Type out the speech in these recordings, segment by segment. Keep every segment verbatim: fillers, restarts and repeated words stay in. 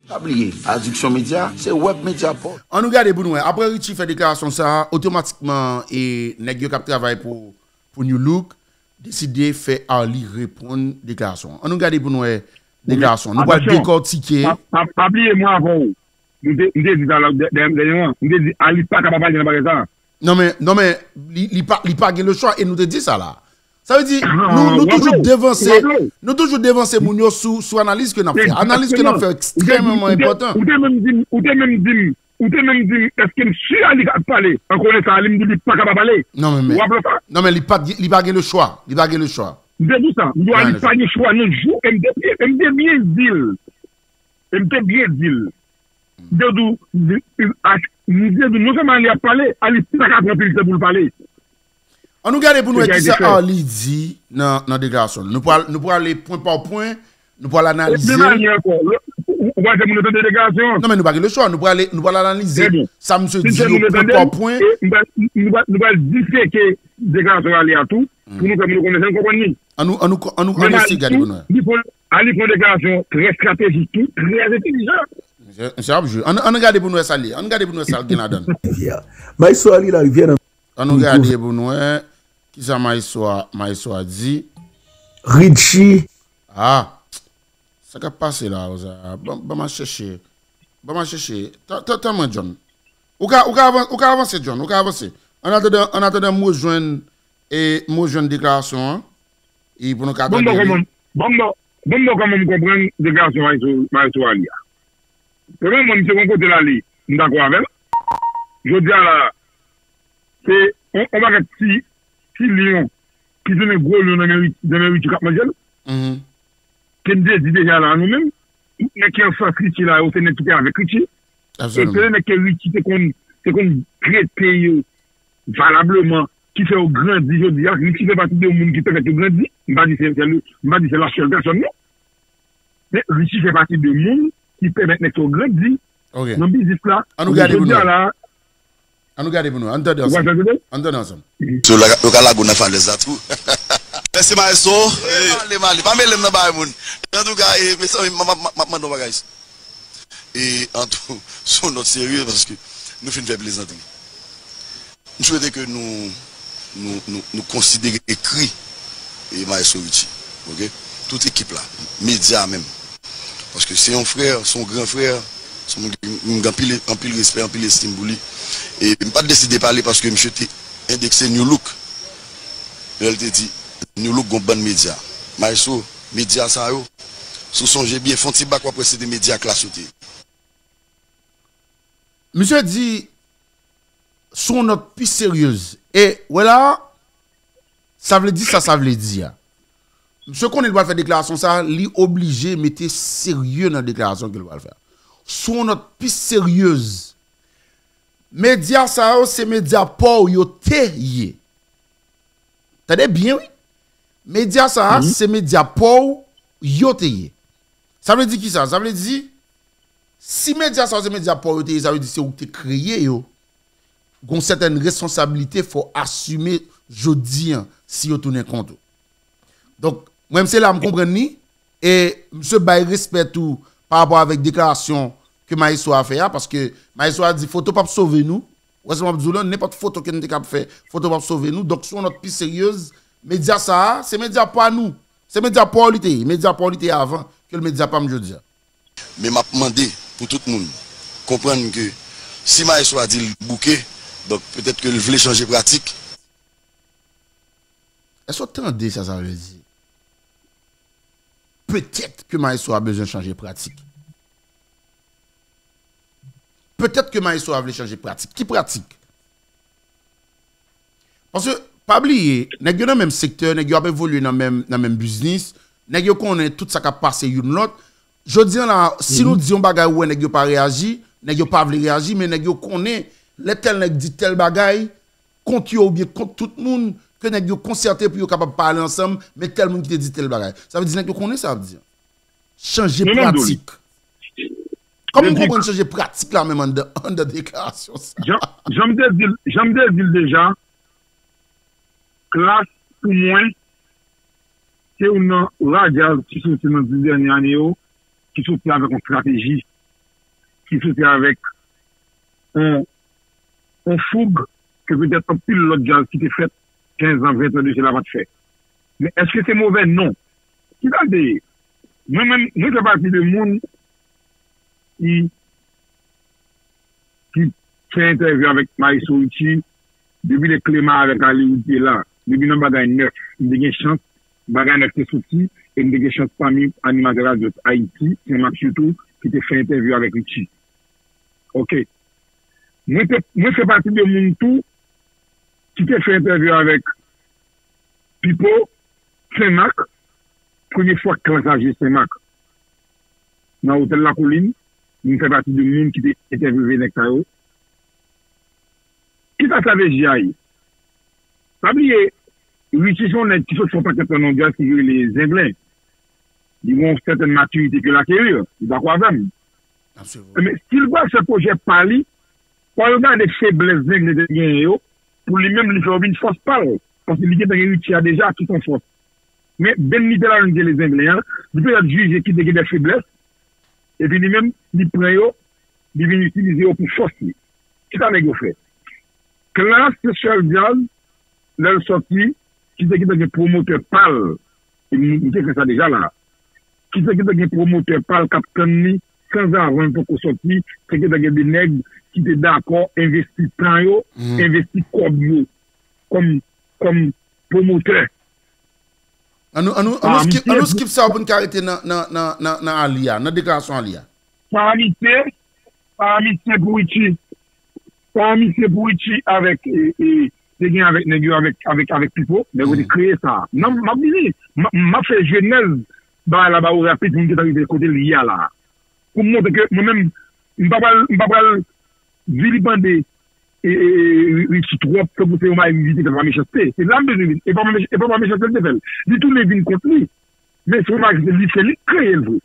Pa bliye, Addiction Media se wèb medya pa w. Ann nou gade pou nou wè. Apre Richie fè deklarasyon sa a, otomatikman e nèg yo k ap travay pou, pou New Look deside fè Arly reponn deklarasyon an. Ann nou gade pou nou wè deklarasyon an. Nou pral dekòtike. Pa, pa, pa bliye mwen avè w. M te, m te di sa la dènye an. M te di Arly pa ka pa pale nan bagay sa. Non men, non men, li, li pa, li pa gen le chwa e nou te di sa la. Sa vle di, nou, nou toujou devanse, nou toujou devanse moun yo sou, sou analiz ke n ap fè. Analiz ke n ap fè ekstrèmeman enpòtan. Ou te menm di m, ou te menm di m, ou te menm di m, èske m si Arly ap pale? An konnen sa, Arly m di li pa ka pa pale. Non men, men, non men li pa, li pa gen le chwa. Li pa gen le chwa. M te di sa. M di Arly pa gen chwa nan jou. E m te, e m te byen di l. E m te byen di l. M te di w, m te di w, non sèlman Arly ap pale, Arly pa ka pran anpil tan pou l pale. Ann nou gade pou nou wè kisa Arly di nan, nan deklarasyon l. Nou pral, nou pral ale pwen pa pwen, nou pral analize. Menm Arly ankò, ou, ou pral fè moun yo tande deklarasyon an? Non, men nou pa gen le chwa, nou pral ale, nou pral analize sa misye di yo pwen pa pwen. E nou pral, nou pral, nou pral diseke deklarasyon Arly a tou, pou nou fè moun yo konnen sa nou konprann li. Ann nou, ann nou, ann nou, ann nou eseye gade pou nou wè. Li fè, Arly fè yon deklarasyon trè estratejik tou, trè entèlijan. Misye, misye ap jwe. Ann, ann gade pou nou wè sa l ye. Ann gade pou nou wè sa l gen ladan l. Maestro Arly Larivière nan Ann nou gade pou nou wè kisa Maestro a, Maestro a di. Richie. Ah, sa k ap pase la, Rosa? Ban, ban m al chèche. Ban m al chèche. Tan, tan, tan mwen, John. Ou ka, ou ka avan-, ou ka avanse, John. Ou ka avanse. Annatandan, annatandan m rejwenn, e m rejwenn deklarasyon an. E pou nou ka tande li. Bon, bon, bon, bon, bon, bon, kòman m konprann deklarasyon Maestro, Maestro Arly a. Premyèman, misye gon kote l ale, m dakò avè l. Jodi a la, se on, on pakèt ti, ti lyon ki tounen gwo lyon nan men Ri-, nan men Richie k ap manje l. Ke m te di deja la, nou menm, tout nèg ki anfas Richie la, yo se nèg ki te avèk Richie. E se nèg ke Richie te konn, te konn trete yo valableman, ki fè yo grandi jodi a. Richie fè pati de moun ki pèmèt yo grandi. M pa di se, se li, m pa di se la sèl pèsòn, non. Men Richie fè pati de moun ki pèmèt nèg yo grandi nan biznis la. Ann nou gade pou nou wè. Ann nou gade pou nou wè. Ann tande ansanm. Ann tande ansanm. Yo ka, yo ka lage w nan falèz la tou. Mèsi, Maestro. Male, male. Pa mele m nan bagay moun. Antouka, e, mezanmi, m ap, m ap, m ap mande yon bagay. E, antou, sou yon nòt serye, paske nou fin fè plezantri. M swete ke nou, nou, nou, nou konsidere ekri e Maestro Richie, oke? Tout ekip la, medya menm. Paske se yon frè, se yon gran frè, se yon moun ki m gen anpil, anpil respè, anpil estim pou li. E m pa t deside pale paske misye te endekse New Look. Lè l te di, New Look gon bann medya. Maestro, medya sa yo, si w sonje byen, fè yon ti bak w ap wè se de medya klas yo te ye. Misye di, sou yon nòt pi seryez. E, wè la, sa vle di sa sa vle di a. Misye konnen l pral fè deklarasyon sa, li oblije mete serye nan deklarasyon ke l pral fè a. Sou yon nòt pi seryez, medya sa yo se medya pa w yo te ye. Tande byen, wi. Medya sa a, se medya pa w yo te ye. Sa vle di kisa? Sa vle di, si medya sa yo se medya pa w yo te ye, sa vle di se ou ki te kreye yo. Gon sètèn responsablite fò w asime jodi an, si yo tounen kont ou. Donk, mwen, se la m konprann li, e misye bay respè tou pa rapò avèk deklarasyon ke Maestro a fè a, paske Maestro a di foto p ap sove nou. Ou wè sa m ap di w lan, nenpòt foto ke n te kab fè, foto p ap sove nou. Donk, sou yon nòt pi seryez, medya sa a, se medya pa nou. Se medya pa w li te ye, medya pa w li te ye avan ke l medya pa m jodi a. Men m ap mande pou tout moun konprann ke si Maestro a di l bouke, donk petèt ke l vle chanje pratik. Èske w tande sa sa vle di? Petèt ke Maestro a bezwen chanje pratik. Petèt ke Maestro a vle chanje pratik. Ki pratik? Paske, pa bliye, nèg yo nan menm sektè, nèg yo ap evolye nan menm, nan menm biznis, nèg yo konnen tout sa k ap pase youn lòt. Jodi an la, si nou di yon bagay, ou wè nèg yo pa reyaji, nèg yo pa vle reyaji, men nèg yo konnen, lè tèl nèg di tèl bagay, kont yo oubyen kont tout moun, ke nèg yo konsète pou yo kapab pale ansanm, men tèl moun ki te di tèl bagay. Sa vle di nèg yo konnen sa y ap di an. Chanje pratik. Kòman w konprann chanje pratik la menm anndan, anndan deklarasyon sa? Jan, jan m te di l, jan m te di l deja, Klass pou mwen, se youn nan radyo ki soti nan dis dènye ane yo, ki soti avèk yon estrateji. ki soti avèk yon, yon foug ke petèt anpil lòt djaz ki te fèt kenz an, ven an de sela pa t fè. Men èske se movè? Non. Ki sa l te ye? Mwen menm, mwen fè pati de moun ki, ki fè entèvyou avèk Maestro Richie depi lè Cléma avèk Ali Wood te la. Depi nan Bagay Nèf, m te gen chans, Bagay Nèf te soti, e m te gen chans pami animatè radyo Ayiti, Senmak sitou, ki te fè entèvyou avèk Richie. Ok. Mwen te, mwen fè pati de moun tou ki te fè entèvyou avèk Pipo, Senmak, premye fwa Klass a jwe Senmak nan Otèl Lakolin, mwen fè pati de moun ki te entèvyouve nèg sa yo. Kisa strateji a ye? Pa bliye, Richie se yon nèg ki sot fè yon pakèt tan nan djaz ki rele Zenglen. Li gen yon sètèn matirite ke l akeri, li dakò avè m. Absoliman. Men si l pral fè pwojè pa li, fò l gade feblès Zenglen te genyen yo, pou li menm li fè yo vin fòs pa l. Paske li gentan gen Richie a deja ki se yon fòs. Men Benny te la menm gen le Zenglen an, li petèt jije ki te gen de feblès, epi li menm, li pran yo, li vin itilize yo pou fòs li. Kisa nèg yo fè? Klass se sèl djaz, lè l sòti, ki te gentan gen pwomotè pa l. E m, m te fè sa deja la. Ki te gentan gen pwomotè pa l k ap tann li, sanzavan l poko sòti, te gentan gen de nèg ki te dakò envesti tan yo, envesti kòb yo, kòm, kòm pwomotè. An nou, an nou, an nou skip, an nou skip sa pou n ka rete nan, nan, nan, nan, nan Ali a, nan deklarasyon Ali a. Sa a misye, sa a misye pou Richie. Sa a misye pou Richie avèk, e, e, te gen avèk nèg yo, avèk, avèk, avèk Pipo, nèg yo te kreye sa. Non, m ap vini. M, m ap fè jenèz bagay la ba ou rapid pou m gentan rive kote l ye a la. Pou m montre ke mwen menm, m pa pral, m pa pral vilipande e, e, e, Richie twòp, tankou se yon bagay li te fè pa mechanste. Se la m bezwen vin. E pa pa mech-, e pa pa mechanste li te fè l. Li tounen vin kont li. Men se yon bagay se li, se li k kreye l vre.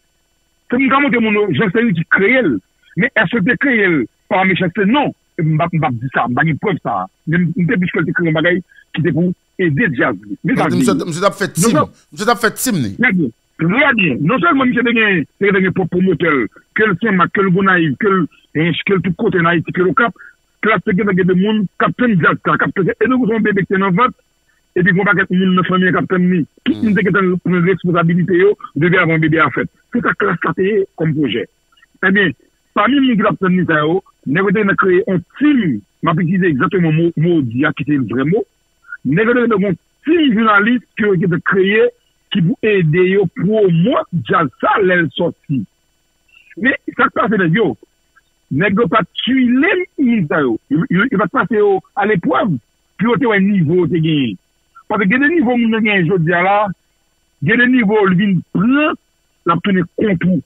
Se m ka montre moun yo jan se li ki kreye l. Men èske l te kreye l pa mechanste? Non. M p ap, m p ap di sa. M pa gen prèv sa. Men m te plis kwè l te kreye yon bagay ki te pou ede djaz li. Men sa m di. Misye t ap fè tim. Misye t ap fè tim li. Trè byen. Trè byen. Non sèlman misye te gen, te gen pwòp pwomotè l, ke l Senmak, ke l Gonayiv, ke l Ench, ke l tout kote nan Ayiti, ke l Okap, Klass te gentan gen de moun k ap tann djaz sa, k ap tann, e tankou se yon bebe ki te nan vant, epi gen yon pakèt moun nan fanmi an k ap tann li. Tout moun te gentan pran responsabilite yo depi avan bebe a fèt. Se sa Klass la te ye kòm pwojè. Ebyen, pami moun ki t ap tann li sa yo, nèg yo te gentan kreye yon tim, m ap itilize egzakteman mo, mo w di a ki se vrè mo. Nèg yo te gentan gen yon tim jounalis ke yo gentan kreye ki pou ede yo pwomòt djaz sa lè l sòti. Men sa k pase nèg yo? Nèg yo pa t twile moun sa yo. Yo, yo, yo pa t pase yo aleprèv pou yo te wè nivo yo te genyen. Paske gen de nivo moun nan genyen jodi a la, gen de nivo li vin pran, l ap tounen kont ou.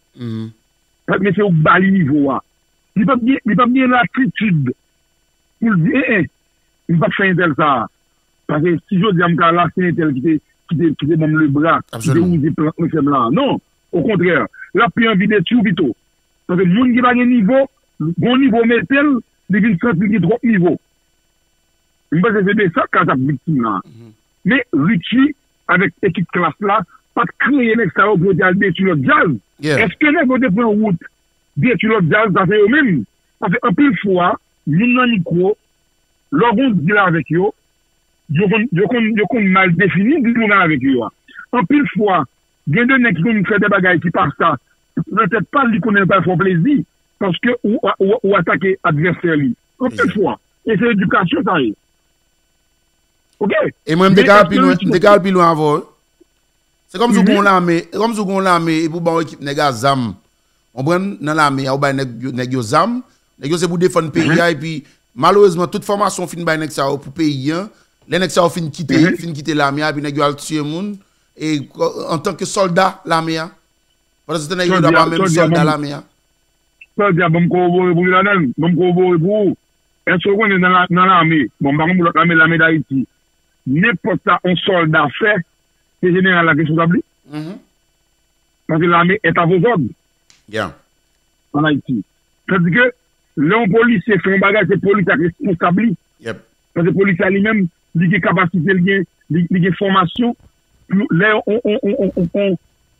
Fòk mesye ou ba li nivo a. Li p ap gen, li p ap gen latitid pou l di, en, en, m p ap fè entèl sa a. Paske si jodi a m ka lase entèl ki te, ki te, ki te ban m lebra, ki te wouze plant mwen fè m la a. Non, okontrè, l ap pi anvi detwi w pito. Paske moun ki pa gen nivo, gon nivo mete l, li vin santi l gen twòp nivo. M panse se de sa Klass ap viktim la. Men Richie avèk ekip Klass la pa t kreye nèg sa yo pou yo te al detwi lòt djaz. Èske nèg yo te pran wout detwi lòt djaz? Sa se yo menm. Paske anpil fwa, moun nan mikwo, lè w gen yon deal avèk yo, yo konn, yo konn, yo konn mal defini deal ou gen avèk yo a. Anpil fwa, gen de nèg ki konn fè de bagay ki pa sa. Nan tèt pa l, li konnen l pral fè w plezi. Paske ou, ou, ou atake advèsè li. Anpil fwa. E se edikasyon sa ye. Ok. E mwen, m te ka al pi lwen, m te ka al pi lwen avè w. Se kòmsi w gen yon lame, se kòmsi w gen yon lame epi w ba yon ekip nèg a zam. Konprann? Nan lame a, ou bay nèg yo, nèg yo zam. Nèg yo se pou defann peyi a, epi malerezman, tout fòmasyon w fin bay nèg sa yo pou peyi a, lè nèg sa yo fin kite, fin kite lame a, epi nèg yo al tiye moun, e, antanke sòlda lame a. Pandan se tan nèg yo pa menm sòlda lame a. Sòlda a, ban m kowobore pou li ladan l. Ban m kowobore pou ou. Èske w konnen nan la, nan lame, bon, m pa konn pou lòt lame, lame Dayiti, nenpòt sa yon sòlda fè, se jeneral la ki responsab li. Paske lame est à vos ordres. An Ayiti. Tandike, lè yon polisye fè yon bagay, se polis la ki responsab li. Paske polisye a li menm, li gen kapasite, li gen, li, li gen fòmasyon. Pou lè yon, yon, yon, yon, yon,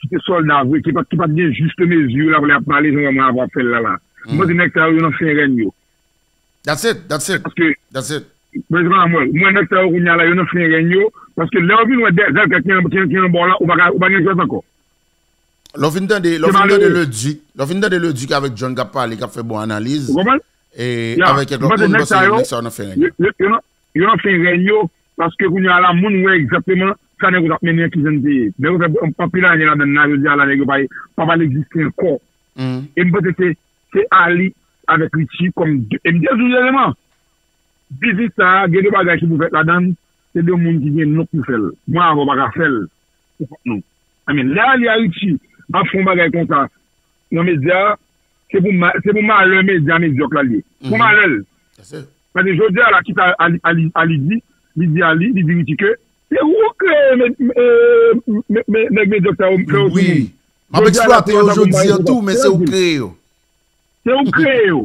ki te sòlda vre, ki pa t ki pa t gen jis mezi la pou lè y ap pale jan mwen ap fè l la la. M panse nèg sa yo, yo nan fen rèn yo. That's it, that's it, Paske, that's it. Prezidan Samuel, mwen nèg sa yo kounye a la, yo nan fen rèn yo, paske lè yo vin wè Dèzèl ki ki ki ki nan bò la, ou pa ka- ou pa gen chans ankò. Lè w fin tande, lè w Se fin tande malere. Leduc, lè w fin tande Leduc avèk John k ap pale, k ap fè bon analiz, Ou konprann? e Ya, avèk kèk mwen lòt panse moun, nèg panse sa yo, nèg sa yo nan fen rèn yo, yo. yo, yo nan- yo nan fen rèn yo, paske kounye a la, moun wè egzakteman sa nèg yo t ap mennen an ki jan l te ye. Nèg yo fè anpil ane ladann la, jodi a la, nèg yo pa pa pral egziste ankò. Mm. E m panse se se Ali avèk Richie kòm de, e m te di w dènyèman, biznis sa a, gen de bagay ki pou fèt ladan l, se de moun ki gen non pou fè l. Mwen avè w pa ka fè l pou kont nou. I mean, lè Ali a Richie ap fè yon bagay konsa nan medya, se pou ma- se pou malè medya medyòk la l ye. Pou malè l. Yes, sir. Paske jodi a la, kisa Ali, Ali, Ali di? Li di Ali, li di Richie ke se ou kreye me- e, me- me- nèg medyòk sa yo fè yo sou moun. Wi. M ap Jodi a la, eksplwate pou yo yo ta jodi an konn tou, men se ou bagay kreye yo. Se ou kreye yo.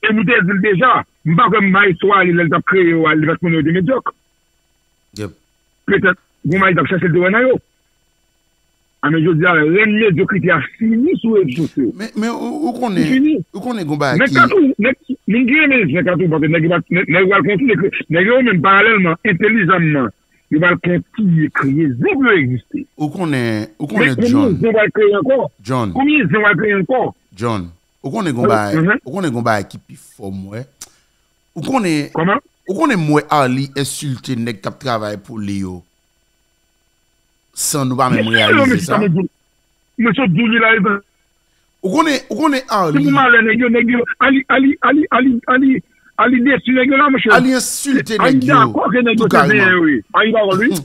E nou te di l deja. M pa kwè maestro Ali, lè l t ap kreye yo, li pa t konnen yo te medyòk. Yep. Petèt, gon bagay li t ap chèche, l te wè nan yo. A men jodi a, rèn medyokrite a fini sou rezo sosyo yo. Men, men ou, ou konnen, Fini. Ou konnen gon bagay Men ki Katou, nèg, moun ki renmen zen Katou, paske nèg yo pa- nèg nèg yo pral kontinye kre- nèg yo menm paralèlman, entelijaman, yo pral kontinye kreye zen pou yo egziste. Ou konnen, ou konnen John. Konbyen zen w al kreye ankò? John. Konbyen zen w al kreye ankò? John. Ou konnen gon bagay, ou konnen gon bagay ki pi fò m wè. Ou konnen, ou konnen m wè Arly ensilte nèg k ap travay pou li yo. San nou pa menm reyalize sa. Mwen sot di w li la, Ivan. Ou konnen, ou konnen Arly. Se pou malè nèg yo, nèg yo, Arly, Arly, Arly, Arly, Arly, Arly desi nèg yo la, monchè. Arly ensilte nèg yo tou kareman. Arly dakò ke nèg yo se zen, wi. Arly dakò, wi.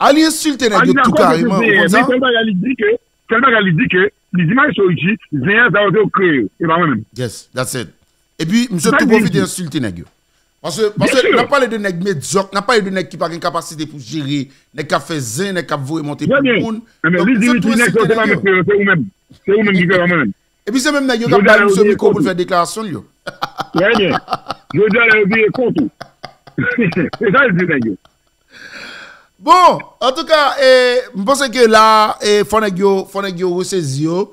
Arly ensilte nèg yo tou kareman, ou konn sa? Men sèl bagay li di ke, sèl bagay li di ke, li di Maestro Richie, zen an sa yo te kreye yo, e pa mwen menm. Yes, that's it. Epi, misye tou pwofite ensilte nèg yo. Paske, paske n ap pale de nèg medyòk, n ap pale de nèg ki pa gen kapasite pou jere, nèg k ap fè zen, nèg k ap voye monte pou moun. Donk, misye tou ensilte nèg yo. Se ou menm ki fè, pa mwen menm. Se ou menm ki fè, pa mwen menm. Epi se menm nèg yo k ap bay misye mikwo pou l fè deklarasyon l yo. Trè byen. Jodi a la yo vire kont ou. Se sa l di nèg yo. Bon, antouka, e, m panse ke la, e, fò nèg yo, fò nèg yo resezi yo.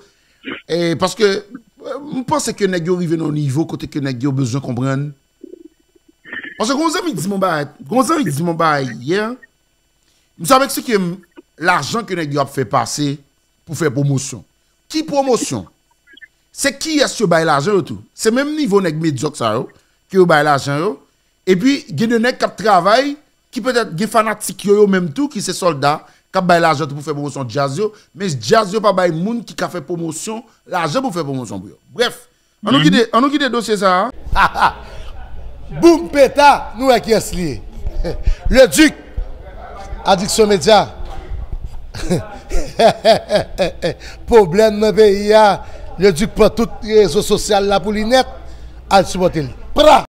E, paske, e, m panse ke nèg yo rive nan yon nivo kote ke nèg yo bezwen konprann. Paske gon zanmi di m yon bagay, gon zanmi di m yon bagay yè. Misye ap eksplike m lajan ke nèg yo ap fè pase pou fè pwomosyon. Ki pwomosyon? Se kiyès yo bay lajan yo tou? Se menm nivo nèg medyòk sa yo ke yo bay lajan yo. Epi gen de nèg k ap travay, ki petèt gen fanatik yo, yo menm tou, ki se sòlda, k ap bay lajan tou pou fè pwomosyon djaz yo. Men djaz yo pa bay moun ki ka fè pwomosyon lajan pou fè pwomosyon pou yo. Brèf, an nou kite, an nou kite dosye sa a. Boum, peta, nou wè kiyès li ye. Le Duc, Addiction Media. Pwoblèm nan peyi a, Le Duc pran tout rezo sosyal la pou li nèt. Al sipòte l. Pra!